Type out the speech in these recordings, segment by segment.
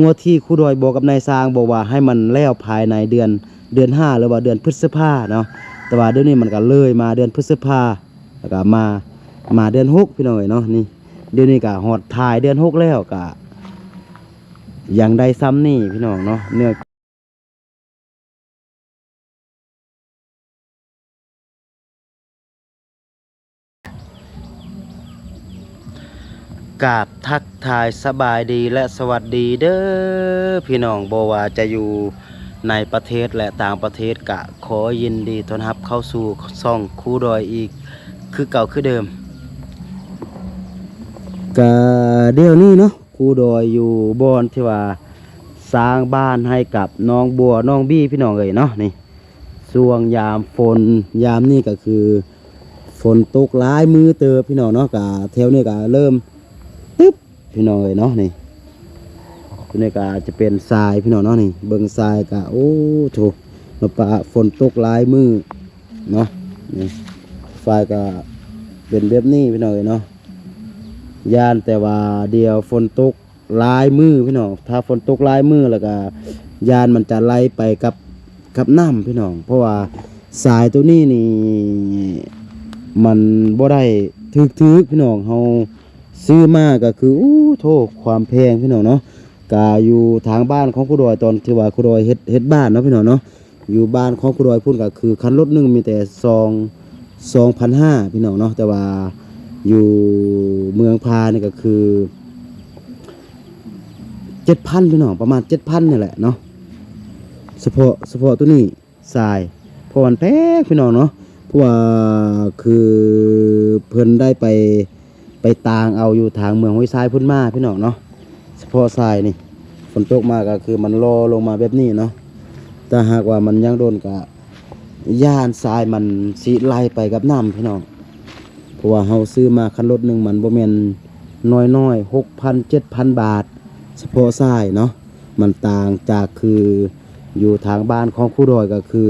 ງົວທີ່ຄູດອຍບອກກັບນາຍຊ່າງ ບອກວ່າໃຫ້ມັນແລ້ວພາຍໃນເດືອນ ເດືອນຫ້າ ຫຼືວ່າເດືອນພຶດສະພາເນາະ, ແຕ່ວ່າດຽວນີ້ມັນກໍເລີຍມາເດືອນພຶດສະພາ ແລ້ວກໍມາ ມາເດືອນຫົກ ພີ່ນ້ອງເອີຍເນາະ. ນີ້ ດຽວນີ້ກໍຮອດທ້າຍເດືອນຫົກແລ້ວ ກໍຍັງໄດ້ຊ່ຳນີ້ ພີ່ນ້ອງເນາະ ເນື່ອງ ກາບທັກທາຍສະບາຍດີ ແລະ ສະຫວັດດີເດີພີ່ນ້ອງ, ບໍ່ວ່າຈະຢູ່ໃນປະເທດ ແລະ ຕ່າງປະເທດ ກະຂໍຍິນດີຕ້ອນຮັບເຂົ້າສູ່ຊ່ອງຄູດອຍອີກຄືເກົ່າຄືເດີມ. ກະດຽວນີ້ເນາະ ຄູດອຍຢູ່ບ່ອນທີ່ວ່າສ້າງບ້ານໃຫ້ກັບນ້ອງບົວນ້ອງບີ ພີ່ນ້ອງເອີຍເນາະ. ນີ້ ຊ່ວງຍາມຝົນ ຍາມນີ້ກໍຄືຝົນຕົກຫຼາຍມື້ເຕີບ ພີ່ນ້ອງເນາະ, ກະແຖວນີ້ກະເລີ່ມຕຶບ ພີ່ນ້ອງເອີຍເນາະ. ນີ້ ຕົວນີ້ກະຈະເປັນຊາຍ ພີ່ນ້ອງເນາະ. ນີ້ເບິ່ງຊາຍກະ ໂອ້ໂທ້ ມາປະຝົນຕົກຫຼາຍມື້ເນາະ. ນີ້ ຊາຍກະເປັນແບບນີ້ ພີ່ນ້ອງເອີຍເນາະ, ຢ້ານແຕ່ວ່າດຽວຝົນຕົກ ຫຼາຍມື້ພີ່ນ້ອງ, ຖ້າຝົນຕົກຫຼາຍມື້ແລ້ວກະຢ້ານມັນຈະໄຫຼໄປກັບ ກັບນ້ຳພີ່ນ້ອງ, ເພາະວ່າສາຍໂຕນີ້ນີ້ມັນບໍ່ໄດ້ຖືກໆ ພີ່ນ້ອງ. ເຮົາຊື້ມາກໍຄື ໂອ້ໂທ້ ຄວາມແພງພີ່ນ້ອງເນາະ. ກະຢູ່ທາງບ້ານຂອງຄູດອຍ ຕອນທີ່ວ່າຄູດອຍເຮັດ ເຮັດບ້ານເນາະ ພີ່ນ້ອງເນາະ, ຢູ່ບ້ານຂອງຄູດອຍພຸ້ນກໍຄືຄັນລົດໜຶ່ງມີແຕ່ສອງ ສອງພັນຫ້າ ພີ່ນ້ອງເນາະ, ແຕ່ວ່າຢູ່ເມືອງພານີ້ກໍຄືເຈັດພັນ ພີ່ນ້ອງ, ປະມານເຈັດພັນນີ້ແຫຼະເນາະ, ສະເພາະ ສະເພາະໂຕນີ້ຊາຍ ເພາະມັນແພງ ພີ່ນ້ອງເນາະ, ເພາະວ່າຄືເພິ່ນໄດ້ໄປ ໄປຕາງເອົາຢູ່ທາງເມືອງຫ້ວຍຊາຍພຸ້ນມາ ພີ່ນ້ອງເນາະ. ສະເພາະຊາຍນີ້ ຝົນຕົກມາກໍຄືມັນຫຼໍ່ລົງມາແບບນີ້ເນາະ, ຖ້າຫາກວ່າມັນຍັງດົນກໍຢ້ານຊາຍມັນຊິໄຫຼໄປກັບນ້ຳ ພີ່ນ້ອງ, ເພາະວ່າເຮົາຊື້ມາຄັນລົດໜຶ່ງມັນບໍ່ແມ່ນນ້ອຍໆ ຫົກພັນ ເຈັດພັນບາດ ສະເພາະຊາຍເນາະ. ມັນຕ່າງຈາກຄືຢູ່ທາງບ້ານຂອງຄູດອຍກໍຄື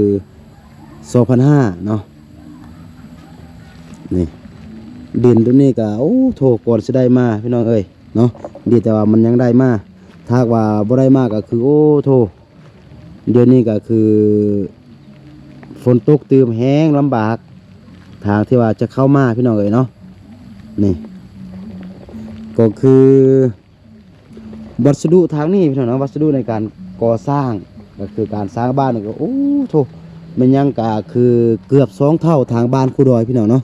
ສອງພັນຫ້າເນາະ. ນີ້ ດິນໂຕນີ້ກໍ ໂອ້ໂທ້ ກ່ອນຊິໄດ້ມາ ພີ່ນ້ອງເອີຍເນາະ, ດີແຕ່ວ່າມັນຍັງໄດ້ມາ, ຖ້າຫາກວ່າບໍ່ໄດ້ມາກໍຄື ໂອ້ໂທ້ ດຽວນີ້ກໍຄືຝົນຕົກຕື່ມແຮງລຳບາກ ທາງທີ່ວ່າຈະເຂົ້າມາ ພີ່ນ້ອງເອີຍເນາະ. ນີ້ກໍຄື ວັດສະດຸທາງນີ້ ພີ່ນ້ອງເນາະ, ວັດສະດຸໃນການກໍ່ສ້າງ ກໍຄືການສ້າງບ້ານນີ້ກໍ ໂອ້ໂທ້ ແມ່ນຫຍັງກໍຄືເກືອບສອງເທົ່າທາງບ້ານຄູດອຍ ພີ່ນ້ອງເນາະ.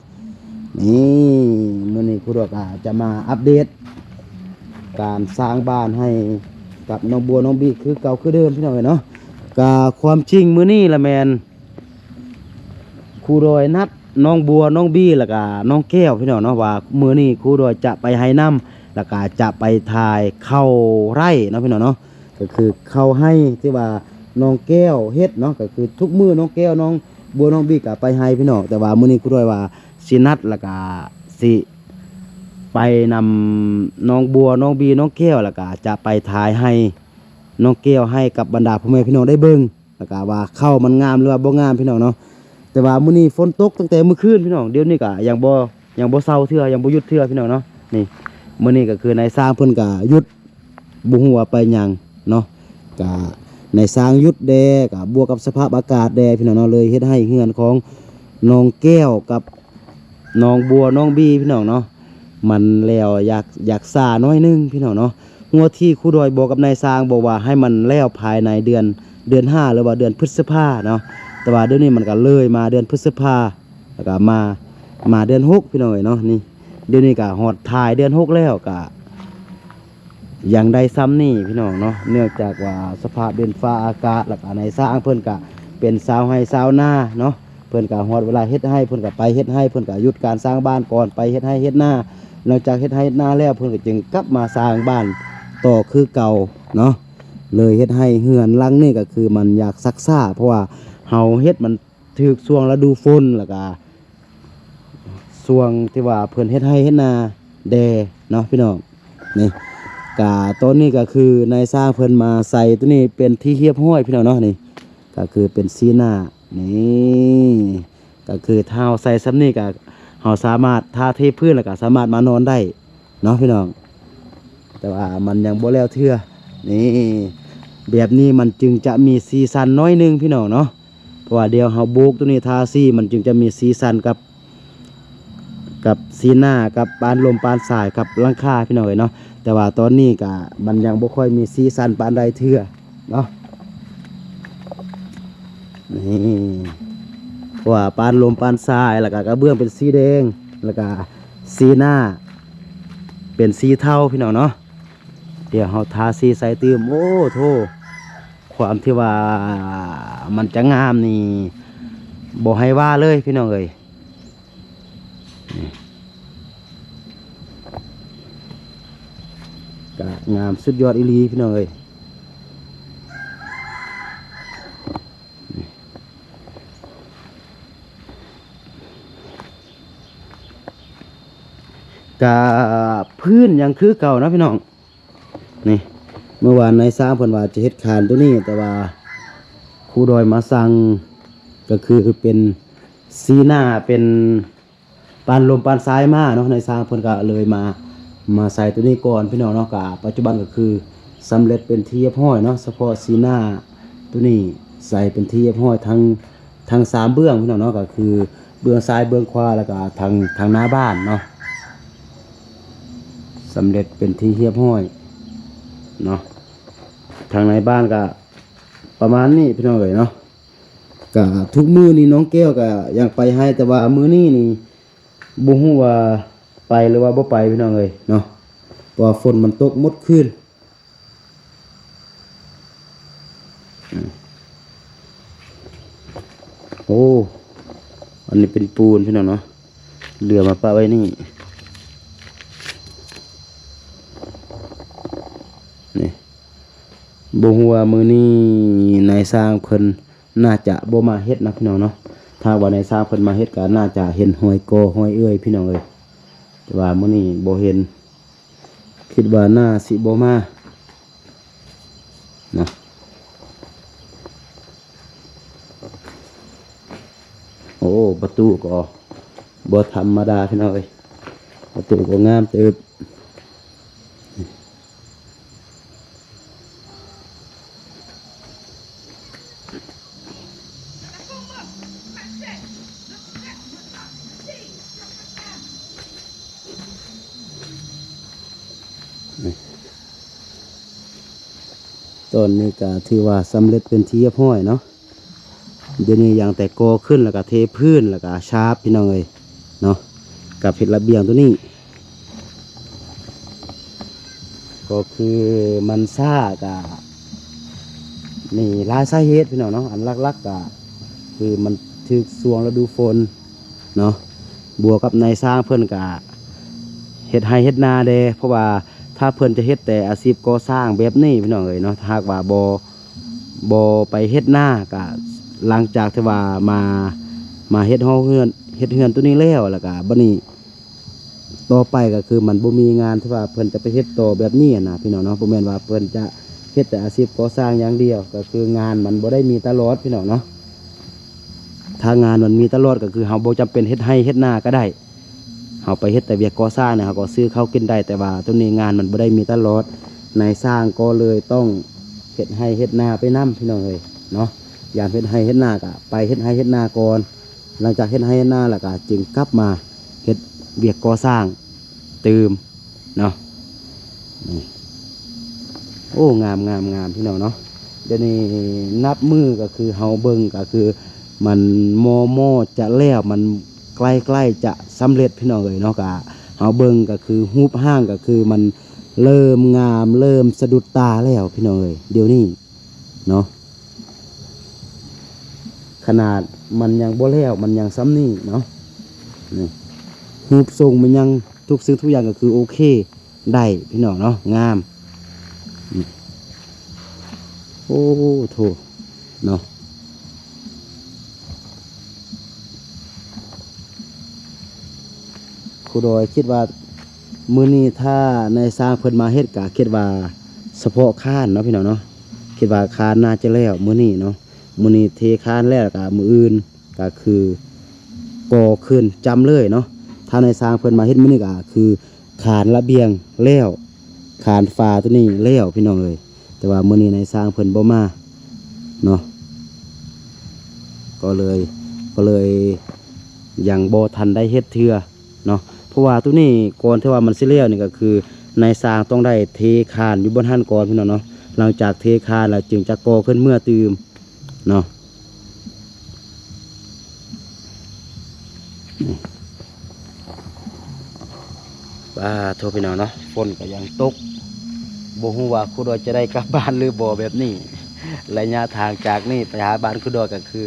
ນີ້ ມື້ນີ້ຄູດອຍກໍຈະມາອັບເດດການສ້າງບ້ານໃຫ້ກັບນ້ອງບົວນ້ອງບີຄືເກົ່າຄືເດີມ ພີ່ນ້ອງເອີຍເນາະ. ກໍຄວາມຈິງມື້ນີ້ລະແມ່ນ ຄູດອຍນັດນ້ອງບົວ ນ້ອງບີ ແລ້ວກະນ້ອງແກ້ວ ພີ່ນ້ອງເນາະ ວ່າມື້ນີ້ຄູດອຍຈະໄປໄຮ່ນຳ ແລ້ວກະຈະໄປຖ່າຍເຂົ້າໄຮ່ເນາະ ພີ່ນ້ອງເນາະ, ກໍຄືເຂົ້າໄຮ່ທີ່ວ່ານ້ອງແກ້ວເຮັດເນາະ, ກໍຄືທຸກມື້ນ້ອງແກ້ວ ນ້ອງບົວ ນ້ອງບີ ກະໄປໄຮ່ ພີ່ນ້ອງ, ແຕ່ວ່າມື້ນີ້ຄູດອຍວ່າຊິນັດ ແລ້ວກະຊິໄປນຳນ້ອງບົວ ນ້ອງບີ ນ້ອງແກ້ວ ແລ້ວກະຈະໄປຖ່າຍໄຮ່ນ້ອງແກ້ວໃຫ້ກັບບັນດາພໍ່ແມ່ພີ່ນ້ອງໄດ້ເບິ່ງ ແລ້ວກະວ່າເຂົ້າມັນງາມ ຫຼືວ່າບໍ່ງາມ ພີ່ນ້ອງເນາະ. ແຕ່ວ່າມື້ນີ້ຝົນຕົກຕັ້ງແຕ່ມື້ຄືນ ພີ່ນ້ອງ, ດຽວນີ້ກະຍັງບໍ່ ຍັງບໍ່ເຊົາເທື່ອ ຍັງບໍ່ຢຸດເທື່ອ ພີ່ນ້ອງເນາະ. ນີ້ ມື້ນີ້ກໍຄືນາຍຊ່າງເພິ່ນກະຢຸດ ບໍ່ຮູ້ວ່າໄປຫຍັງເນາະ, ກະນາຍຊ່າງຢຸດແດ່ ກະບວກກັບສະພາບອາກາດແດ່ ພີ່ນ້ອງເນາະ, ເລີຍເຮັດໃຫ້ເຮືອນຂອງນ້ອງແກ້ວກັບ ນ້ອງບົວ ນ້ອງບີ ພີ່ນ້ອງເນາະ, ມັນແລ້ວຢາກ ຢາກຊ້າໜ້ອຍໜຶ່ງ ພີ່ນ້ອງເນາະ. ຫົວທີ່ຄູດອຍບອກກັບນາຍຊ່າງ ບອກວ່າໃຫ້ມັນແລ້ວພາຍໃນເດືອນ ເດືອນຫ້າ ຫຼືວ່າເດືອນພຶດສະພາເນາະ, ແຕ່ວ່າດຽວນີ້ມັນກໍເລີຍມາເດືອນພຶດສະພາ ແລ້ວກໍມາ ມາເດືອນຫົກ ພີ່ນ້ອງເອີຍເນາະ. ນີ້ ດຽວນີ້ກໍຮອດທ້າຍເດືອນຫົກແລ້ວ ກໍ ຍັງໄດ້ຊ່ຳນີ້ພີ່ນ້ອງເນາະ, ເນື່ອງຈາກວ່າສະພາບດິນຟ້າອາກາດ ແລ້ວກະນາຍຊ່າງເພິ່ນກະເປັນຊາວໄຮ່ຊາວນາເນາະ, ເພິ່ນກະຮອດເວລາເຮັດໄຮ່ ເພິ່ນກະໄປເຮັດໄຮ່, ເພິ່ນກະຢຸດການສ້າງບ້ານກ່ອນ ໄປເຮັດໄຮ່ເຮັດນາ, ຫຼັງຈາກເຮັດໄຮ່ເຮັດນາແລ້ວ ເພິ່ນກະຈຶ່ງກັບມາສ້າງບ້ານຕໍ່ຄືເກົ່າເນາະ. ເລີຍເຮັດໃຫ້ເຮືອນຫຼັງນີ້ກະຄືມັນຢາກຊັກຊ້າ ເພາະວ່າເຮົາເຮັດມັນຖືກຊ່ວງລະດູຝົນ ແລ້ວກະ ຊ່ວງທີ່ວ່າເພິ່ນເຮັດໄຮ່ເຮັດນາແດ່ເນາະພີ່ນ້ອງ. ນີ້ກະຕອນນີ້ກະຄືນາຍຊ່າງເພິ່ນມາໃສ່ໂຕນີ້ເປັນທີ່ຮຽບຮ້ອຍພີ່ນ້ອງເນາະ, ນີ້ກະຄືເປັນສີໜ້າ ນີ້ກະຄືຖ້າເຮົາໃສ່ຊ່ຳນີ້ກະເຮົາສາມາດທາເທພື້ນ ແລ້ວກະສາມາດມານອນໄດ້ເນາະພີ່ນ້ອງ. ແຕ່ວ່າມັນຍັງບໍ່ແລ້ວເທື່ອ ນີ້ ແບບນີ້ມັນຈຶ່ງຈະມີສີສັນໜ້ອຍໜຶ່ງພີ່ນ້ອງເນາະ. ເພາະວ່າດຽວເຮົາໂບກໂຕນີ້ທາສີ ມັນຈຶ່ງຈະມີສີສັນກັບ ກັບສີໜ້າ ກັບປານລົມປານຊາຍ ກັບຫຼັງຄາພີ່ນ້ອງເອີຍເນາະ. ແຕ່ວ່າຕອນນີ້ກະມັນຍັງບໍ່ຄ່ອຍມີສີສັນປານໃດເທື່ອເນາະ. ນີ້ ເພາະວ່າປານລົມປານຊາຍ ແລ້ວກະກະເບື້ອງເປັນສີແດງ ແລ້ວກະສີໜ້າເປັນສີເທົາພີ່ນ້ອງເນາະ. ດຽວເຮົາທາສີໃສ່ຕື່ມ. ໂອ້ໂທ້ ຄວາມທີ່ວ່າມັນຈະງາມນີ້ ບໍ່ໃຫ້ວ່າເລີຍພີ່ນ້ອງເອີຍ. ນີ້ ກະງາມສຸດຍອດອີ່ຫຼີພີ່ນ້ອງເອີຍ. ກະພື້ນຍັງຄືເກົ່າເນາະພີ່ນ້ອງ. ນີ້ ເມື່ອວານນາຍຊ່າງເພິ່ນວ່າຈະເຮັດຄານໂຕນີ້ ແຕ່ວ່າຄູດອຍມາສັ່ງ ກະຄືເປັນສີໜ້າ ເປັນ ປານລົມປານຊາຍມາເນາະ, ນາຍຊ່າງເພິ່ນກະເລີຍມາ ມາໃສ່ໂຕນີ້ກ່ອນພີ່ນ້ອງເນາະ. ກະປັດຈຸບັນກະຄືສຳເລັດເປັນທີ່ຮຽບຮ້ອຍເນາະ, ສະເພາະສີໜ້າໂຕນີ້ໃສ່ເປັນທີ່ຮຽບຮ້ອຍ ທັງ ທັງສາມເບື້ອງພີ່ນ້ອງເນາະ, ກະຄືເບື້ອງຊ້າຍ ເບື້ອງຂວາ ແລ້ວກະທາງ ທາງໜ້າບ້ານເນາະ. ສຳເລັດເປັນທີ່ຮຽບຮ້ອຍເນາະ, ທາງໃນບ້ານກະປະມານນີ້ພີ່ນ້ອງເອີຍເນາະ. ກະທຸກມື້ນີ້ນ້ອງແກ້ວກະຍັງໄປໄຮ່, ແຕ່ວ່າມື້ນີ້ນີ້ບໍ່ຮູ້ວ່າໄປຫຼືວ່າບໍ່ໄປພີ່ນ້ອງເອີຍເນາະ, ເພາະວ່າຝົນມັນຕົກໝົດຄືນ. ໂອ້ ອັນນີ້ເປັນປູນພີ່ນ້ອງເນາະ, ເຫຼືອມາປະໄວ້ນີ້ ນີ້ ບໍ່ຮູ້ວ່າມື້ນີ້ນາຍຊ່າງເພິ່ນໜ້າຈະບໍ່ມາເຮັດນະພີ່ນ້ອງເນາະ. ຖ້າວ່ານາຍຊ່າງເພິ່ນມາເຮັດກະໜ້າຈະເຫັນຮອຍກໍຮອຍເອື້ອຍພີ່ນ້ອງເອີຍ, ແຕ່ວ່າມື້ນີ້ບໍ່ເຫັນ, ຄິດວ່າໜ້າຊິບໍ່ມານະ. ໂອ້ ປະຕູກໍບໍ່ທຳມະດາພີ່ນ້ອງເອີຍ, ປະຕູກໍງາມເຕີບ. ຕອນນີ້ກະຖືວ່າສຳເລັດເປັນທີ່ຮຽບຮ້ອຍເນາະ. ດຽວນີ້ຍັງແຕ່ກໍ່ຂຶ້ນ ແລ້ວກະເທພື້ນ ແລ້ວກະສາບພີ່ນ້ອງເອີຍເນາະ, ກັບເຮັດລະບຽງໂຕນີ້ ກໍຄືມັນຊ້າກະມີຫຼາຍສາເຫດພີ່ນ້ອງເນາະ. ອັນຫຼັກໆກະຄືມັນຖືກຊ່ວງລະດູຝົນເນາະ, ບວກກັບນາຍຊ່າງເພິ່ນກະເຮັດໄຮ່ເຮັດນາແດ່, ເພາະວ່າຖ້າເພິ່ນຈະເຮັດແຕ່ອາຊີບກໍ່ສ້າງແບບນີ້ພີ່ນ້ອງເອີຍເນາະ, ຖ້າຫາກວ່າບໍ່ ບໍ່ໄປເຮັດນາ ກະຫຼັງຈາກທີ່ວ່າມາ ມາເຮັດຫໍເຮືອນ ເຮັດເຮືອນໂຕນີ້ແລ້ວ ແລ້ວກະບັດນີ້ຕໍ່ໄປກະຄືມັນບໍ່ມີງານທີ່ວ່າເພິ່ນຈະໄປເຮັດຕໍ່ແບບນີ້ຫັ້ນນະພີ່ນ້ອງເນາະ. ບໍ່ແມ່ນວ່າເພິ່ນຈະເຮັດແຕ່ອາຊີບກໍ່ສ້າງຢ່າງດຽວ, ກະຄືງານມັນບໍ່ໄດ້ມີຕະຫຼອດພີ່ນ້ອງເນາະ. ຖ້າງານມັນມີຕະຫຼອດ ກະຄືເຮົາບໍ່ຈຳເປັນເຮັດໄຮ່ເຮັດນາກະໄດ້. ເຮົາໄປເຮັດແຕ່ວຽກກໍ່ສ້າງນີ້ ເຮົາກໍຊື້ເຂົ້າກິນໄດ້, ແຕ່ວ່າໂຕນີ້ງານມັນບໍ່ໄດ້ມີຕະຫຼອດ, ນາຍຊ່າງກໍເລີຍຕ້ອງເຮັດໄຮ່ເຮັດນາໄປນຳ ພີ່ນ້ອງເອີຍເນາະ. ຍາມເຮັດໄຮ່ເຮັດນາກະໄປເຮັດໄຮ່ເຮັດນາກ່ອນ, ຫຼັງຈາກເຮັດໄຮ່ເຮັດນາແລ້ວກະຈຶ່ງກັບມາເຮັດວຽກກໍ່ສ້າງຕື່ມ ເນາະ. ນີ້ ໂອ້ ງາມໆໆ ພີ່ນ້ອງເນາະ. ດຽວນີ້ນັບມື້ກະຄືເຮົາເບິ່ງກະຄືມັນມໍ່ໆຈະແລ້ວ ມັນໃກ້ໆຈະສຳເລັດ ພີ່ນ້ອງເອີຍເນາະ. ກະເຮົາເບິ່ງກະຄືຮູບຮ່າງກະຄືມັນເລີ່ມງາມ ເລີ່ມສະດຸດຕາແລ້ວ ພີ່ນ້ອງເອີຍ ດຽວນີ້ເນາະ. ຂະໜາດມັນຍັງບໍ່ແລ້ວ ມັນຍັງສ່ຳນີ້ເນາະ. ນີ້ ຮູບຊົງມັນຍັງ ທຸກສິ່ງທຸກຢ່າງກະຄືໂອເຄ ໄດ້ພີ່ນ້ອງເນາະ ງາມ. ໂອ້ໂທ້ເນາະ ຄູດອຍຄິດວ່າມື້ນີ້ຖ້ານາຍຊ່າງເພິ່ນມາເຮັດ ກະຄິດວ່າສະເພາະຄານເນາະ ພີ່ນ້ອງເນາະ, ຄິດວ່າຄານໜ້າຈະແລ້ວມື້ນີ້ເນາະ. ມື້ນີ້ເທຄານແລ້ວ ກະມື້ອື່ນ ກະຄືກໍ່ຂຶ້ນຈ້ຳເລີຍເນາະ. ຖ້ານາຍຊ່າງເພິ່ນມາເຮັດມື້ນີ້ກະຄືຄານລະບຽງແລ້ວ ຄານຝາໂຕນີ້ແລ້ວ ພີ່ນ້ອງເອີຍ. ແຕ່ວ່າມື້ນີ້ນາຍຊ່າງເພິ່ນບໍ່ມາເນາະ ກໍເລີຍ ກໍເລີຍຍັງບໍ່ທັນໄດ້ເຮັດເທື່ອເນາະ. ເພາະວ່າໂຕນີ້ກ່ອນທີ່ວ່າມັນຊິແລ້ວນີ້ ກໍຄືນາຍຊ່າງຕ້ອງໄດ້ເທຄານຢູ່ບ່ອນຫັ້ນກ່ອນ ພີ່ນ້ອງເນາະ. ຫຼັງຈາກເທຄານແລ້ວຈຶ່ງຈະກໍ່ຂຶ້ນເມືອຕື່ມເນາະ. ປ້າໂທ້ ພີ່ນ້ອງເນາະ, ຝົນກໍຍັງຕົກ. ບໍ່ຮູ້ວ່າຄູດອຍຈະໄດ້ກັບບ້ານຫຼືບໍ່ແບບນີ້. ໄລຍະທາງຈາກນີ້ໄປຫາບ້ານຄູດອຍກໍຄື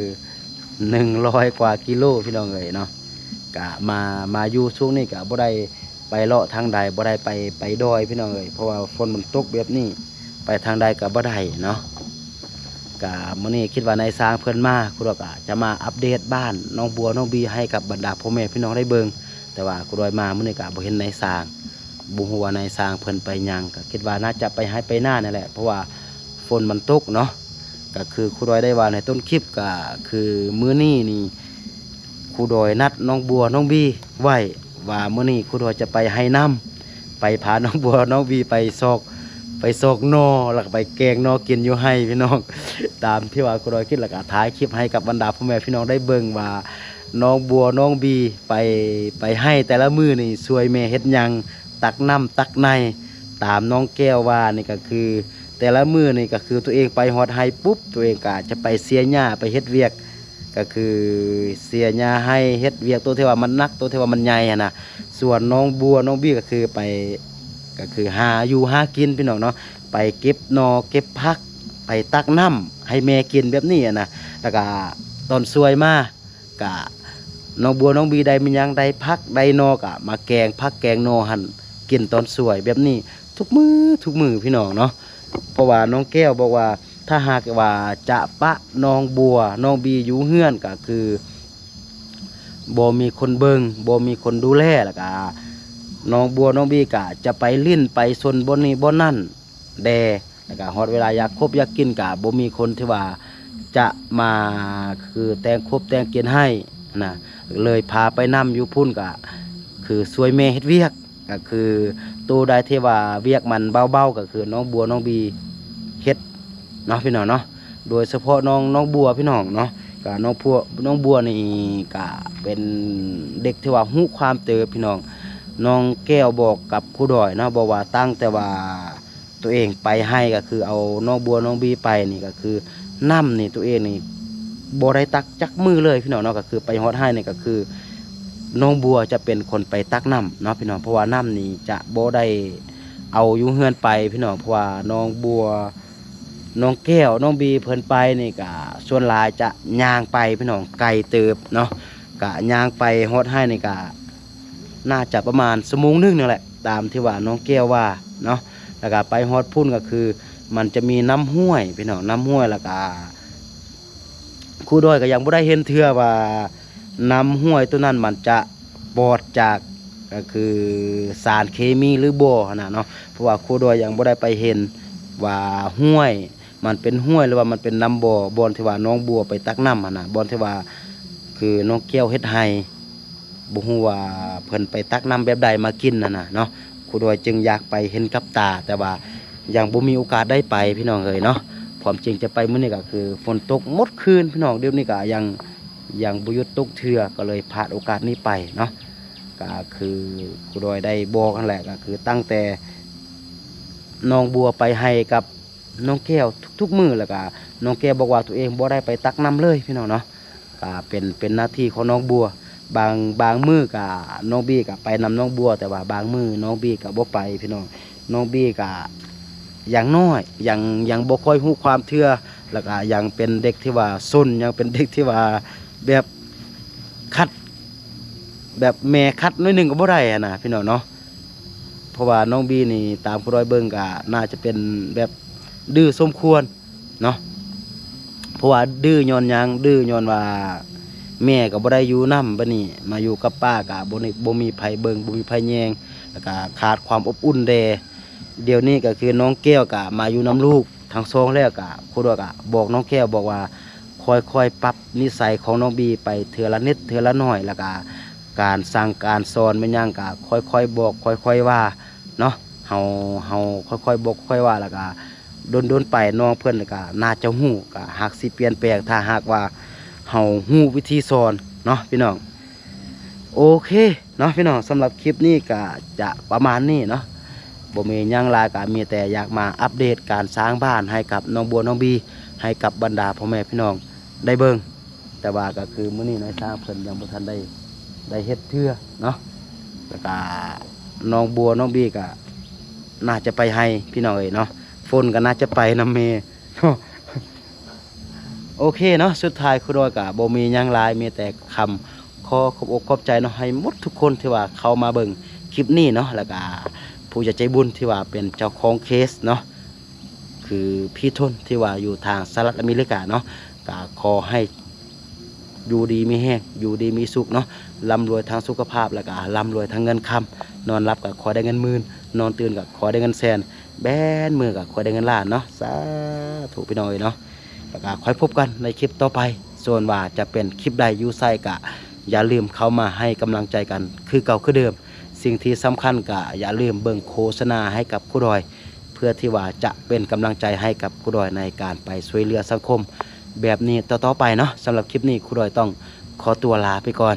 ໜຶ່ງຮ້ອຍກວ່າກິໂລ ພີ່ນ້ອງເອີຍເນາະ. ກະມາ ມາຢູ່ຊ່ວງນີ້ກະບໍ່ໄດ້ ໄປເລາະທາງໃດ ບໍ່ໄດ້ໄປ ໄປດອຍ ພີ່ນ້ອງເອີຍ, ເພາະວ່າຝົນມັນຕົກແບບນີ້ ໄປທາງໃດກໍບໍ່ໄດ້ເນາະ. ກະມື້ນີ້ຄິດວ່ານາຍຊ່າງເພິ່ນມາ ຄູດອຍກະຈະມາອັບເດດບ້ານນ້ອງບົວນ້ອງບີໃຫ້ກັບບັນດາພໍ່ແມ່ພີ່ນ້ອງໄດ້ເບິ່ງ. ແຕ່ວ່າຄູດອຍມາມື້ນີ້ກະບໍ່ເຫັນນາຍຊ່າງ, ບໍ່ຮູ້ວ່ານາຍຊ່າງເພິ່ນໄປຫຍັງ, ກະຄິດວ່າໜ້າຈະໄປໄຮ່ໄປນານັ້ນແຫຼະ ເພາະວ່າຝົນມັນຕົກເນາະ. ກະຄືຄູດອຍໄດ້ວ່າໃນຕົ້ນຄລິບ ກະຄືມື້ນີ້ນີ້ ຄູດອຍນັດນ້ອງບົວນ້ອງບີໄວ້ວ່າມື້ນີ້ຄູດອຍຈະໄປໄຮ່ນຳ, ໄປພານ້ອງບົວນ້ອງບີໄປຊອກ ໄປຊອກໜໍ່ ແລ້ວກໍໄປແກງໜໍ່ກິນຢູ່ໄຮ່ ພີ່ນ້ອງ. ຕາມທີ່ວ່າຄູດອຍຄິດ ແລ້ວກໍຖ່າຍຄລິບໃຫ້ກັບບັນດາພໍ່ແມ່ພີ່ນ້ອງໄດ້ເບິ່ງວ່າ ນ້ອງບົວນ້ອງບີໄປ ໄປໄຮ່ແຕ່ລະມື້ນີ້ຊ່ວຍແມ່ເຮັດຫຍັງ, ຕັກນ້ຳຕັກໃນ. ຕາມນ້ອງແກ້ວວ່ານີ້ກໍຄື ແຕ່ລະມື້ນີ້ກໍຄືຕົວເອງໄປຮອດໄຮ່ປຸບ ຕົວເອງກໍຈະໄປເສຍຫຍ້າ ໄປເຮັດວຽກ ກໍຄືເສຍຫຍ້າໄຮ່ ເຮັດວຽກໂຕທີ່ວ່າມັນໜັກ ໂຕທີ່ວ່າມັນໃຫຍ່ຫັ້ນນະ. ສ່ວນນ້ອງບົວນ້ອງບີກໍຄືໄປ ກໍຄືຫາຢູ່ຫາກິນ ພີ່ນ້ອງເນາະ, ໄປເກັບໜໍ່ເກັບຜັກ ໄປຕັກນ້ຳໃຫ້ແມ່ກິນແບບນີ້ຫັ້ນນະ. ແລ້ວກໍຕອນສວຍມາ ກະນ້ອງບົວນ້ອງບີໄດ້ມີຫຍັງ ໄດ້ຜັກໄດ້ໜໍ່ ກະມາແກງຜັກແກງໜໍ່ຫັ້ນກິນຕອນສວຍແບບນີ້ທຸກມື້ທຸກມື້ ພີ່ນ້ອງເນາະ. ເພາະວ່ານ້ອງແກ້ວບອກວ່າ ຖ້າຫາກວ່າຈະປະນ້ອງບົວນ້ອງບີຢູ່ເຮືອນ ກະຄືບໍ່ມີຄົນເບິ່ງ ບໍ່ມີຄົນດູແລ ແລ້ວກະນ້ອງບົວນ້ອງບີກະຈະໄປຫຼິ້ນໄປຊົນບ່ອນນີ້ບ່ອນນັ້ນແດ່. ແລ້ວກະຮອດເວລາຢາກຄົບຢາກກິນກະບໍ່ມີຄົນທີ່ວ່າຈະມາ ຄືແຕ່ງຄົບແຕ່ງກິນໃຫ້ນະ, ເລີຍພາໄປນຳຢູ່ພຸ້ນ ກະຄືຊ່ວຍແມ່ເຮັດວຽກ. ກະຄືໂຕໃດທີ່ວ່າວຽກມັນເບົາໆ ກະຄືນ້ອງບົວນ້ອງບີເຮັດເນາະ ພີ່ນ້ອງເນາະ. ໂດຍສະເພາະນ້ອງ ນ້ອງບົວ ພີ່ນ້ອງເນາະ, ກະນ້ອງບົວ ນ້ອງບົວນີ້ກະເປັນເດັກທີ່ວ່າຮູ້ຄວາມເຕີບ ພີ່ນ້ອງ. ນ້ອງແກ້ວບອກກັບຄູດອຍເນາະ ບອກວ່າຕັ້ງແຕ່ວ່າ ຕົວເອງໄປໄຮ່ ກໍຄືເອົານ້ອງບົວນ້ອງບີໄປນີ້ ກໍຄືນ້ຳນີ້ຕົວເອງນີ້ບໍ່ໄດ້ຕັກຈັກມື້ເລີຍ ພີ່ນ້ອງເນາະ. ກໍຄືໄປຮອດໄຮ່ນີ້ ກໍຄືນ້ອງບົວຈະເປັນຄົນໄປຕັກນ້ຳເນາະ ພີ່ນ້ອງ, ເພາະວ່ານ້ຳນີ້ຈະບໍ່ໄດ້ເອົາຢູ່ເຮືອນໄປ ພີ່ນ້ອງ. ເພາະວ່ານ້ອງບົວ ນ້ອງແກ້ວ ນ້ອງບີເພິ່ນໄປນີ້ ກະສ່ວນຫຼາຍຈະຍ່າງໄປ ພີ່ນ້ອງ, ໄກເຕີບເນາະ. ກະຍ່າງໄປຮອດໄຮ່ນີ້ ກະໜ້າຈະປະມານຊົ່ວໂມງໜຶ່ງນັ້ນແຫຼະ ຕາມທີ່ວ່ານ້ອງແກ້ວວ່າເນາະ. ແລ້ວກະໄປຮອດພຸ້ນກໍຄືມັນຈະມີນ້ຳຫ້ວຍ ພີ່ນ້ອງ, ນ້ຳຫ້ວຍ. ແລ້ວກະຄູດອຍກໍຍັງບໍ່ໄດ້ເຫັນເທື່ອວ່ານ້ຳຫ້ວຍໂຕນັ້ນມັນຈະປອດຈາກ ກໍຄືສານເຄມີຫຼືບໍ່ຫັ້ນນະເນາະ, ເພາະວ່າຄູດອຍຍັງບໍ່ໄດ້ໄປເຫັນວ່າຫ້ວຍມັນເປັນຫ້ວຍ ຫຼືວ່າມັນເປັນນ້ຳບໍ່ ບ່ອນທີ່ວ່ານ້ອງບົວໄປຕັກນ້ຳຫັ້ນນະ, ບ່ອນທີ່ວ່າຄືນ້ອງແກ້ວເຮັດໄຮ່. ບໍ່ຮູ້ວ່າເພິ່ນໄປຕັກນ້ຳແບບໃດມາກິນຫັ້ນນະເນາະ, ຄູດອຍຈຶ່ງຢາກໄປເຫັນກັບຕາ ແຕ່ວ່າຍັງບໍ່ມີໂອກາດໄດ້ໄປ ພີ່ນ້ອງເອີຍເນາະ. ຄວາມຈິງຈະໄປມື້ນີ້ກໍຄືຝົນຕົກໝົດຄືນ ພີ່ນ້ອງ, ດຽວນີ້ກໍຍັງ ຍັງບໍ່ຢຸດຕົກເທື່ອ ກໍເລີຍພາດໂອກາດນີ້ໄປເນາະ. ກໍຄືຄູດອຍໄດ້ບອກຫັ້ນແຫຼະ ກໍຄືຕັ້ງແຕ່ນ້ອງບົວໄປໄຮ່ກັບນ້ອງແກ້ວທຸກໆມື້ ແລ້ວກໍນ້ອງແກ້ວບອກວ່າຕົວເອງບໍ່ໄດ້ໄປຕັກນ້ຳເລີຍ ພີ່ນ້ອງເນາະ. ກະເປັນ ເປັນໜ້າທີ່ຂອງນ້ອງບົວ. ບາງ ບາງມື້ກະນ້ອງບີກະໄປນຳນ້ອງບົວ ແຕ່ວ່າບາງມື້ນ້ອງບີກະບໍ່ໄປ ພີ່ນ້ອງ. ນ້ອງບີກະຍັງນ້ອຍ ຍັງ ຍັງບໍ່ຄ່ອຍຮູ້ຄວາມເທື່ອ ແລ້ວກະຍັງເປັນເດັກທີ່ວ່າຊົນ ຍັງເປັນເດັກທີ່ວ່າແບບຂັດ ແບບແມ່ຂັດໜ້ອຍໜຶ່ງກໍບໍ່ໄດ້ຫັ້ນນະ ພີ່ນ້ອງເນາະ. ເພາະວ່ານ້ອງບີນີ້ຕາມຄູດອຍເບິ່ງກະໜ້າຈະເປັນແບບດື້ສົມຄວນ ເນາະ. ເພາະວ່າດື້ຍ້ອນຫຍັງ? ດື້ຍ້ອນວ່າແມ່ກໍບໍ່ໄດ້ຢູ່ນຳ, ບັດນີ້ມາຢູ່ກັບປ້າກໍບໍ່ໄດ້ ບໍ່ມີໃຜເບິ່ງ ບໍ່ມີໃຜແຍງ ແລ້ວກໍຂາດຄວາມອົບອຸ່ນແດ່. ດຽວນີ້ກໍຄືນ້ອງແກ້ວກໍມາຢູ່ນຳລູກທັງສອງແລ້ວ ກໍຄູດອຍກໍບອກນ້ອງແກ້ວ ບອກວ່າຄ່ອຍໆປັບນິໄສຂອງນ້ອງບີໄປເທື່ອລະນິດເທື່ອລະໜ້ອຍ ແລ້ວກໍການສັ່ງການສອນແມ່ນຫຍັງກໍຄ່ອຍໆບອກຄ່ອຍໆວ່າ ເນາະ. ເຮົາ ເຮົາຄ່ອຍໆບອກຄ່ອຍວ່າ ແລ້ວກະ ດົນໆໄປນ້ອງເພິ່ນກໍໜ້າຈະຮູ້ ກໍຫາກຊິປ່ຽນແປງ ຖ້າຫາກວ່າເຮົາຮູ້ວິທີສອນເນາະພີ່ນ້ອງ. ໂອເຄເນາະພີ່ນ້ອງ, ສຳລັບຄລິບນີ້ກໍຈະປະມານນີ້ເນາະ, ບໍ່ມີຫຍັງຫຼາຍ ກໍມີແຕ່ຢາກມາອັບເດດການສ້າງບ້ານໃຫ້ກັບນ້ອງບົວນ້ອງບີ ໃຫ້ກັບບັນດາພໍ່ແມ່ພີ່ນ້ອງໄດ້ເບິ່ງ. ແຕ່ວ່າກໍຄືມື້ນີ້ນາຍຊ່າງເພິ່ນຍັງບໍ່ທັນໄດ້ ໄດ້ເຮັດເທື່ອເນາະ, ແລ້ວກໍນ້ອງບົວນ້ອງບີກໍໜ້າຈະໄປໄຮ່ພີ່ນ້ອງເອີຍເນາະ, ຝົນກໍໜ້າຈະໄປນຳແມ່ເນາະ. ໂອເຄເນາະ, ສຸດທ້າຍຄູດອຍກໍບໍ່ມີຫຍັງຫຼາຍ ມີແຕ່ຄຳຂໍຂອບອົກຂອບໃຈເນາະ ໃຫ້ໝົດທຸກຄົນທີ່ວ່າເຂົ້າມາເບິ່ງຄລິບນີ້ເນາະ, ແລ້ວກໍຜູ້ໃຫຍ່ໃຈບຸນທີ່ວ່າເປັນເຈົ້າຂອງເຄສເນາະ ຄືພີ່ທົນທີ່ວ່າຢູ່ທາງສະຫະລັດອາເມລິກາເນາະ, ກໍຂໍໃຫ້ຢູ່ດີມີແຮງ ຢູ່ດີມີສຸກເນາະ, ລ່ຳລວຍທາງສຸຂະພາບ ແລ້ວກໍລ່ຳລວຍທາງເງິນຄຳ, ນອນຫຼັບກໍຂໍໄດ້ເງິນໝື່ນ ນອນຕື່ນກໍຂໍໄດ້ເງິນແສນ, ແບນມືກໍຂໍໄດ້ເງິນລ້ານເນາະ. ສາທຸພີ່ນ້ອງເອີຍເນາະ, ແລ້ວກໍຄ່ອຍພົບກັນໃນຄລິບຕໍ່ໄປ. ສ່ວນວ່າຈະເປັນຄລິບໃດຢູ່ໃສກໍຢ່າລືມເຂົ້າມາໃຫ້ກຳລັງໃຈກັນຄືເກົ່າຄືເດີມ. ສິ່ງທີ່ສຳຄັນກໍຢ່າລືມເບິ່ງໂຄສະນາໃຫ້ກັບຄູດອຍ ເພື່ອທີ່ວ່າຈະເປັນກຳລັງໃຈໃຫ້ກັບຄູດອຍໃນການໄປຊ່ວຍເຫຼືອສັງຄົມແບບນີ້ຕໍ່ໆໄປເນາະ. ສຳລັບຄລິບນີ້ຄູດອຍຕ້ອງຂໍຕົວລາໄປກ່ອນ.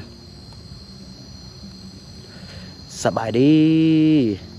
ສະບາຍດີ.